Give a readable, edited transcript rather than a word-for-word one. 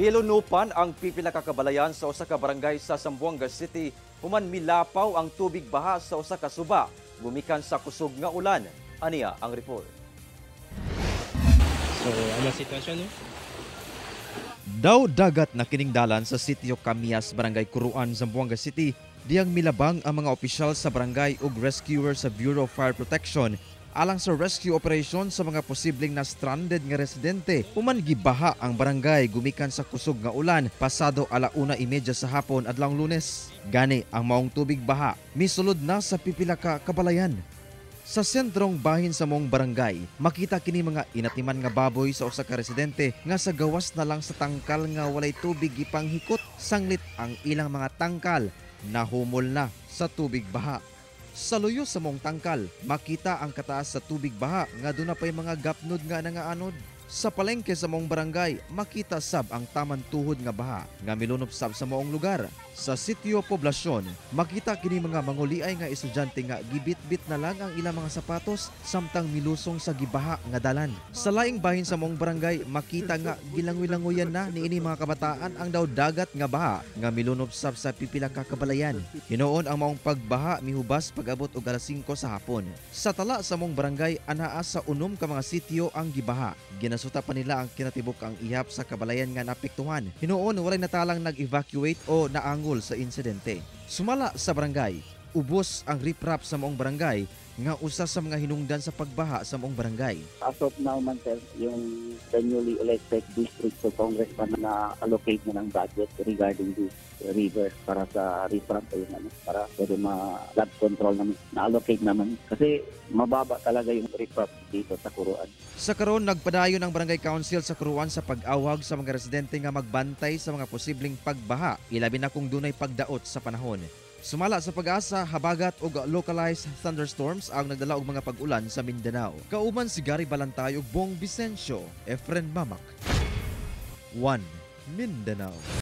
Gilunupan ang pipila ka kabalayan sa usa ka barangay sa Zamboanga City human milapaw ang tubig baha sa usa ka suba gumikan sa kusog nga ulan. Aniya ang report. So, ano sitwasyon, no? Daw dagat na kining dalan sa sitio Camias, Barangay Curuan, Zamboanga City, diyang milabang ang mga opisyal sa barangay ug rescuer sa Bureau of Fire Protection alang sa rescue operation sa mga posibleng na stranded nga residente human gibaha ang barangay gumikan sa kusog nga ulan pasado 1:30 sa hapon adlawng Lunes. Gani ang maong tubig baha misulod na sa pipila ka kabalayan. Sa sentrong bahin sa maong barangay, makita kini mga inatiman nga baboy sa usa ka residente nga sa gawas na lang sa tangkal nga walay tubig gipanghikot, sanglit ang ilang mga tangkal nahumol na sa tubig baha. Sa luyo sa maong tangkal, makita ang kataas sa tubig baha nga duna pay mga gapnod nga nangaanod. Sa palengke sa maong barangay, makita sab ang taman tuhod nga baha nga milunop sab sa maong lugar. Sa sitio Poblasyon, makita kini mga manguliay nga estudyante nga gibitbit na lang ang ilang mga sapatos samtang milusong sa gibaha nga dalan. Sa laing bahin sa maong barangay, makita nga gilangoy-langoyan na niini mga kabataan ang daw dagat nga baha nga milunop sab sa pipila ka kabalayan. Hinuon ang maong pagbaha mihubas pag-abot og alas 5 sa hapon. Sa tala sa maong barangay, anaa sa 6 ka mga sitio ang gibaha. Ginasuta pa nila ang kinatibuk ang ihap sa kabalayan nga naapektuhan. Hinuon walay natalang nag-evacuate o naangol sa insidente. Sumala sa barangay, ubos ang riprap sa maong barangay nga usa sa mga hinungdan sa pagbaha sa maong barangay. As of now man, sir, yung the newly elected district to congressman na allocate na ng budget regarding this river para sa riprap yung ano, para pwede ma-flood control naman, na-allocate naman. Kasi mababa talaga yung riprap dito sa Curuan. Sa karon, nagpadayon ang Barangay Council sa Curuan sa pag-awhag sa mga residente nga magbantay sa mga posibleng pagbaha, ilabi na kung dunay pagdaot sa panahon. Sumala sa PAGASA, habagat ug localized thunderstorms ang nagdala og mga pag-ulan sa Mindanao. Kauban si Gary Balantay ug Bong Vicencio, Efren Mamak. 1 Mindanao.